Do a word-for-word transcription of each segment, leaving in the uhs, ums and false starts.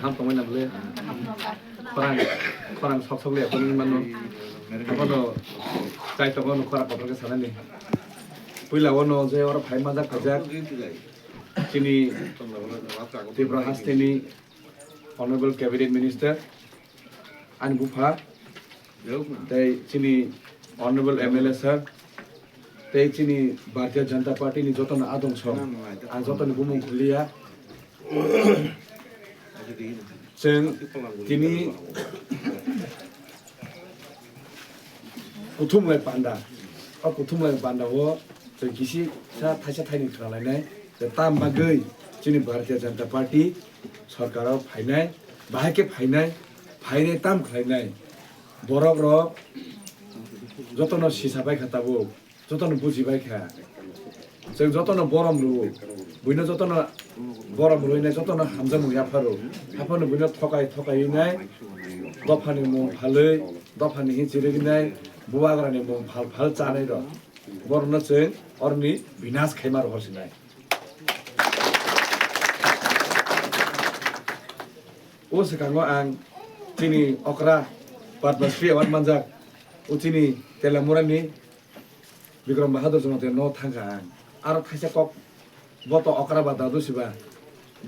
Ham tongmani bwle khorang, khorang sok sok le phone ni mano. Abono chai tongo no khorang kotor khe sanani. Puila ono je oro phai majak phajak chini Tripura hasteni Honorable Cabinet Minister ani bupha tei chini Honorable M L A sir tei chini Bharatiya Janata Party ni jotono adong song ang jotoni bumung khuliya. Chwng tini kuthumlai panda, o kuthumlai panda o chwng kisi sa thaisa thaini khwna lainai je tam bagwi chini Bharatiya Janata Party sorkaro phainai, bahai khe phainai, phainai tam khlainai borok rok jotono sisa bai kha tabuk. Jotono bujibai kha. Chwng jotono borom rwo. Buino jotono borom rwinai jotono hamjakmung yapharo. Haphano buino thokai thokai wnai dophani mung phalwi, dophani hi chirignai, bubagrani mung phal phal chanai rok. Borokno chwng oroni binas khaima rohor sinai. O swkango ang chini okra Padma Shri Award manjak o chini Telamurani Bikram Bahadur Jamatia no thangkha ang. Aro thaisa kok bo to okra ba dadu siba.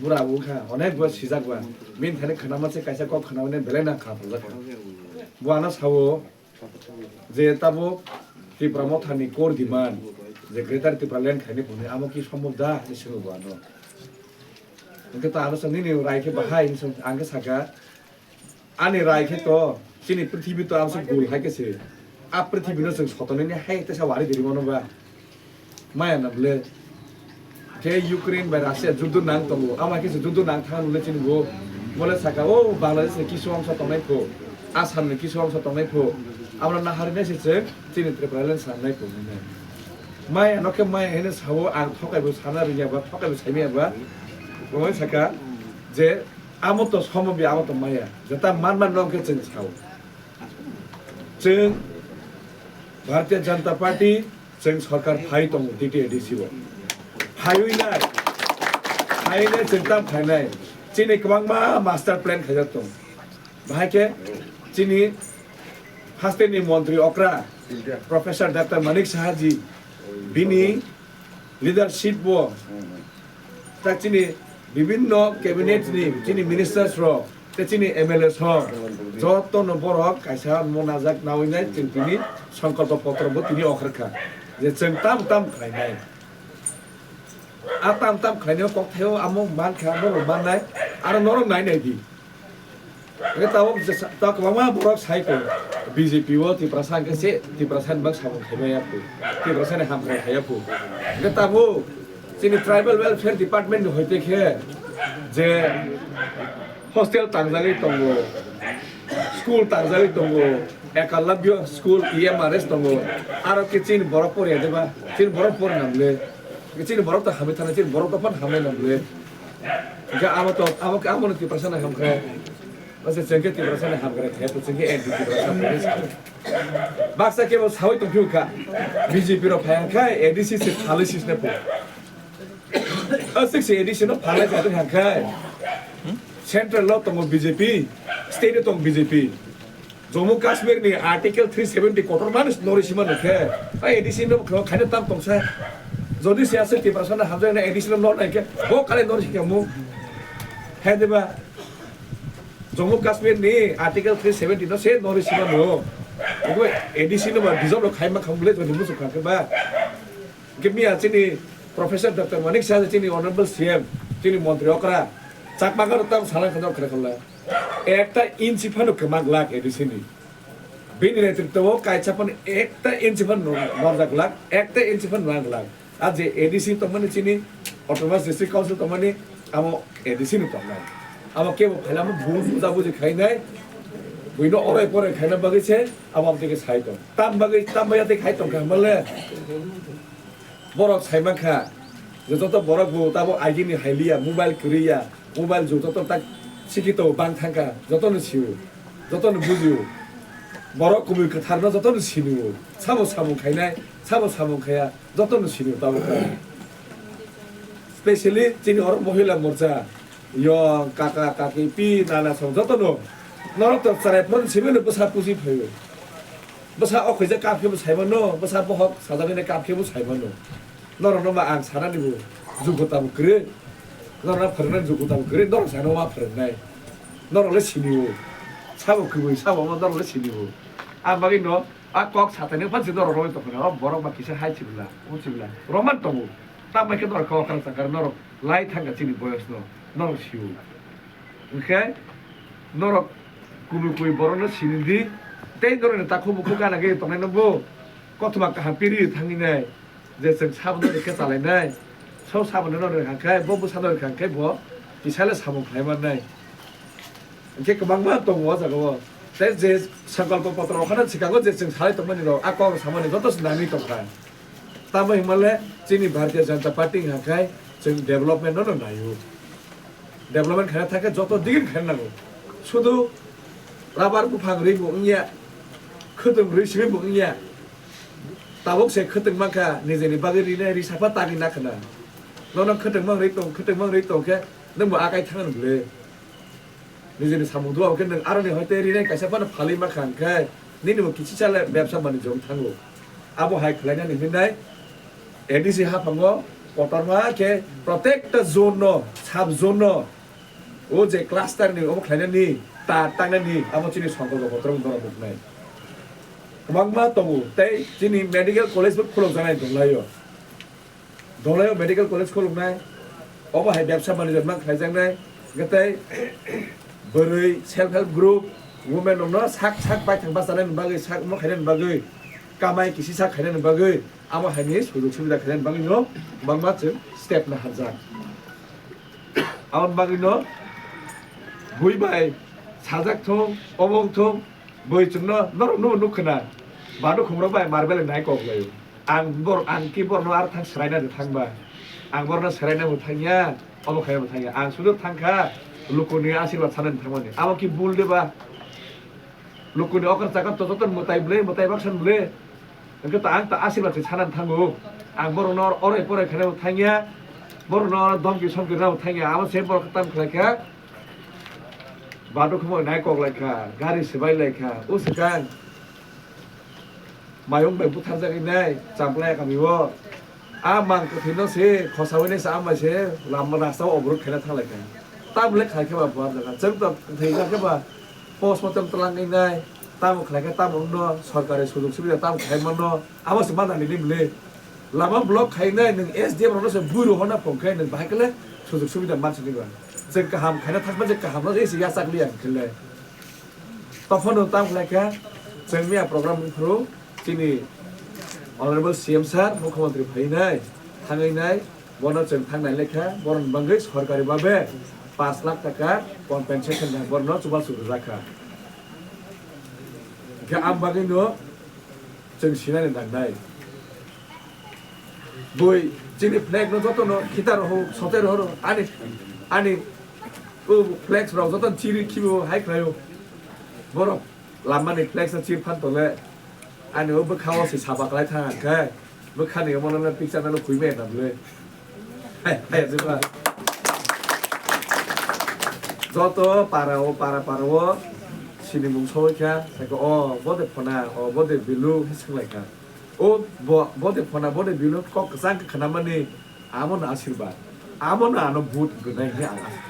Bura bo wngkha, onek bo sijak ba. Bini thani khwnama se kaisa kok khwnamani belai nang kha phaljak. Bo ano sao je tabuk Tipra Mothani core demand je Greater Tipraland khaini phunui amo ki sombhob da hinwi swngo bo ano. Hwnkhe to ano sa nini rai khe bahai hinwi swng-, ang khe saka. Ani rai khe to, chini prithibi to amsuk gul hai khe se. A prithibi no chwng sotonini hai teisa wari diri mano ba. Maya na bwle. Khe Ukraine bai Russia juddo nang tongo. Ama khe se juddo nang thang le chini bo. Bole saka o Bangladesh ni kisu amsa tongnai pho. Assam ni kisu amsa tongnai pho. Amra na hari nai se chwng chini Tripura le sa nai pho. Maya no khe maya hene sao ang thokai bo sana riya ba, thokai bo saimaya ba. Bo saka je Amo to somobi, amo to maya. Jeta man man nong khe chwng sao. Chwng Bharatiya Janata Party, chwng sorkar phai tongo D T A D C o. Phaiwi nai. Phai nai chwng tam phai nai. Chini kwbangma master plan khaijak tong. Bahai khe chini hasteni montri okra Professor Doctor Manik Saha ji bini leadership bo tak chini bibinno cabinet ni chini ministers rok tei chini M L As rok joto no borok kaisa monajak nawi nai chwng tini songkolpo potro bo tini okharkha je chwng tam tam khlainai. A tam tam khlainai kokthaio amo mankha norok mannai aro norok nai nai di. Hwnkhe tabuk je sa-, ta kwbangma borok sai kho, B J P o Tiprasa hwnkhe se Tiprasa ni bak samung khaimaya kho, Tiprasa ni hamkrai khaiya kho. Hwnkhe tabuk chini Tribal Welfare Department ni hoite khe je hostel tangjagwi tongo, school tangjagwi tongo, Ekalabya School E M R S tongo, aro khe chini borok poriya deba, chini borok pori namle, chini borok ta hamwi thana, chini borok ta phan hamwi namle. Hwnkhe amo to, amo khe amo no Tiprasa ni hamkrai. Mase chwng khe Tiprasa ni hamkrai khe, chwng khe anti Tiprasa police. Baksa kebo sawi tong phiu kha. B J P rok phai kha, A D C se phalwi sisne phu. A six A D C no phalai kha kha. Central lo tongo B J P, state o tong B J P. Jammu Kashmir ni Article three seventy kotor manwi norwi sima nukhe, a A D C no khaina tam tongsa. Jodi se aswk Tiprasa no hamjaknai A D C no nor naikhe, bo kale nor sikha mu. Hai diba? Jammu Kashmir ni Article three seventy no se norwi sima no. Ego A D C no ba deserve rok khai ma kham bole jodi musu khakhe ba. Hingke miya chini Professor Doctor Manik Saha chini Honorable C M, chini Montri okra, Chakma khe tam salang khe nor khe khala. Ekta inchi phano kwma glak A D C ni. Bini netritwo o kaisa phano ekta inchi phano norjak glak, ekta inchi phano nang glak. A je A D C tongmani chini Autonomous District Council tongmani amo A D C ni tongnai. Amo kebo phailamo bul buja buji khainai. Buino orai porai khaina bagwi se abo amtwi khe sai tong. Tam bagwi, tam bagwi tei khai tong kha hwnbahle. Borok sai mankha je joto borok bo tabuk agini hai liya, mobile kwrwi ya, mobile jug joto tak sikito bang thangkha, jotono sio, jotono bujio. Borok kubui kwtharno jotono sinio, sabo samung khainai, sabo samung khaiya, jotono sinio tabuk. Specially chini oro mohila morcha, Yong, kaka, kaki, pi, nana song joto no. Norok to chwrai phone simi no bwsa pusi phaio. Bwsa o khuija kap khe bo sai mano, bwsa bohok sajagwi nai kap khe bo sai mano. Norok no ma ang sana ni bo jugo tamo kwrwi. Norok no phwrwng nani jugo tamo kwrwi, norok sana ma phwrwng nai. Norok le sini o. Sabo kwrwi, sabo ma norok le sini o. Ang bagwi no, a kok satani phan si norok roi tong kha, o borok ba kisa hai chibla, o chibla. Roman tongo. Tamo khe norok kok kang sakar norok lai thang kha chini boyos no. Norok sio. Hwnkhe norok kubui kubui borokno sini di, tei norokni takhuk bukhuk gana gini tongnai no bo kothoma kaham piri thangwi nai, je chwng sabono rikhe chalainai, so sabono no rikha khe, bo bwsano rikha khe bo kisale samung khlai mannai. Hwnkhe kwbangma tongo o jaga o, tei je sankalpo potro okhana swkango je chwng salai tongmani rok, a kok samani joto se nangwi tongkha. Tamo hinmale chini Bharatiya Janata Party hwnkha khe chwng development no no naio. Development khaina thangkhe joto digini khaina nango. Sudu rabar buphang rwi bo wngya, khwtwng rwi simi bo wngya. Tabuk se khwtwng mankha nijeni bagwi rinai ri sapha tagwi nakhwna. Nono khwtwng mang rwi tong, khwtwng mang rwi tong khe nwng bo akai thang rwng le. Nijeni samung dua khe nwng aroni hoite rinai kaisa phano phalwi mankha hwnkhe nini bo kichisa le bebsa manwi jom thango. Abo hai khlainani hinwi nai A D C haphango kotorma khe protekta zone no, sub zone no, o je cluster ni omo khlainani ta tangnani abo chini songkol bo kotor dora buknai. Kwbangma tongo tei chini medical college bo khulokjaknai Dholai o. Dholai o medical college khuluknai, obo hai bebsa manwi jotma khlaijaknai, hwnkhe tei bwrwi self help group, women rokno sak sak baithang bachanani bagwi, sak omo khainani bagwi, kamai kisi sak khainani bagwi, amo haini sujok subida khainani bagwino kwbangma chwng step naharjak. Aboni bagwino bui bai sajak thung, omo wng thung, bui chwngno norok nubo nukkhwna, badu khumrok bai marbele nai kok laio. Ang bor-, ang ki borno ar thang swraina de thangba. Ang borno swraina bo thangya, omo khaina bo thangya. Ang sudu thangkha lukuni asirwad sanani thangmani. Amo ki bul de ba? Lukuni okra chakar to joto mwtai bwle, mwtai baksan bwle. Hwnkhe to ang ta asirwad se sanani thango. Ang borokno oro porai khaina bo thangya. Borokno oro domki somki rwna bo thangya. Amo se borok tam khlaikha. Badu khumui nai kok laikha, gari swbai laikha. O swkang. Mayung bai butharjak inai, Champlaya kami o. A mang kwthwi no se, khosaui nai se, amai se, lama rasta o obruk khaina thang laikha. Tamo le khai khe ba buar jaga. Chwng to kwthwi kha khe ba, postmortem twlang inai, tamo khlai khe tamo wngno, sorkari sujok subida tamo khai mano, abo se mana nini mle. Lama block khai nai, nwng S D M rokno se bui rw honna phone khai, nwng bahai khe le sujok subida man sini ba. Chwng kaham khaina thangma je kaham no se yachak liya hwn khe le. Tophano tamo khlai kha, chwng miya program wngphuru chini Honorable C M sir, Mukhyamantri phainai, thangwi nai, bono chwng thangnai lekha, borokni bagwi sorkari babe pash lakh taka compensation rang borokno chubachu rwjak kha. Hwnkhe ang bagwino chwng sinani nangnai. Bui, chini flag no joto no khitar ho, soter ho, ani, ani, o flex rok joto chiri khibo hai khlaio. Borok lama ni flex no chir phan tole, ani o bwkha o se saba kwlai thang khe, bwkha ni omo no picture no khoi me na bwle. Hai, hai, joto para o, para, para o, sinimung soi kha, sai khe o, bode phona, o, bode bilu, he swng lai kha. O bo, bode phona, bode bilu kok kwchang khe khwnamani, amo no asirwad. Amo no ano vote rwnai hwnwi ang asa.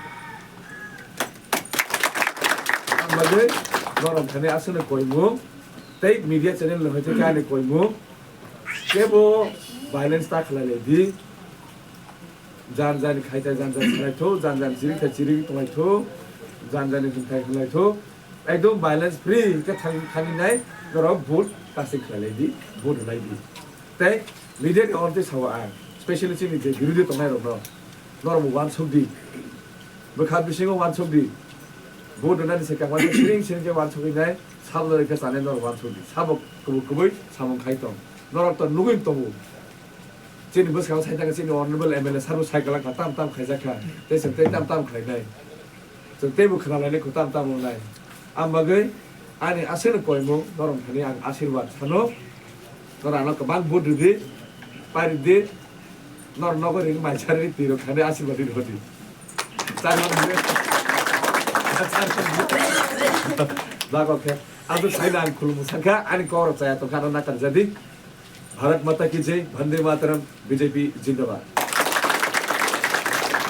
Ang bagwi norok thani aswkno koimung, tei media channel no hoite khe ani koimung, kebo violence ta khlai lai di. Jan jani khai thai jan jan salai thu, jan jan chiri thai chiri tonglai thu, jan jani hwn thai hwnlai thu. Ekdom violence free khe thang-, thangwi nai norok vote casting khlai lai di, vote rwlai di. Tei media ni ortwi sao ang, specially chini je birodhi tongnai rokno, norok bo uansuk di. Bwkha bisingo uansuk di. Vote rwnani se kangma khe siring siring khe uansugwi nai, sabo rwkhe chanai norok uansuk di. Sabo kubui kubui samung khai tong. Norok to nugwi tongo. Chini bwskango sai thangkhe chini honorable M L A sir bo sai kwlak kha, tam tam khaijak kha, tei chwng tei tam tam khlai nai, chwng tei bo khna lainai kho tam tam wngnai. Ang bagwi ani aswkno koimung norok thani ang asirwad sano, norok ano kwbang vote rwdi, pai rwdi, norok nogo ring mai charwi twi rok thani asirwad rwdi. Char man hwnwi. Char man hwnwi. Bago khe. Aswk saino ang khulumung sankha, ani kokrok chaya tongkha, ano nakarjadi. Bharat Mata Ki Jai, Vande Mataram, B J P Jindabad.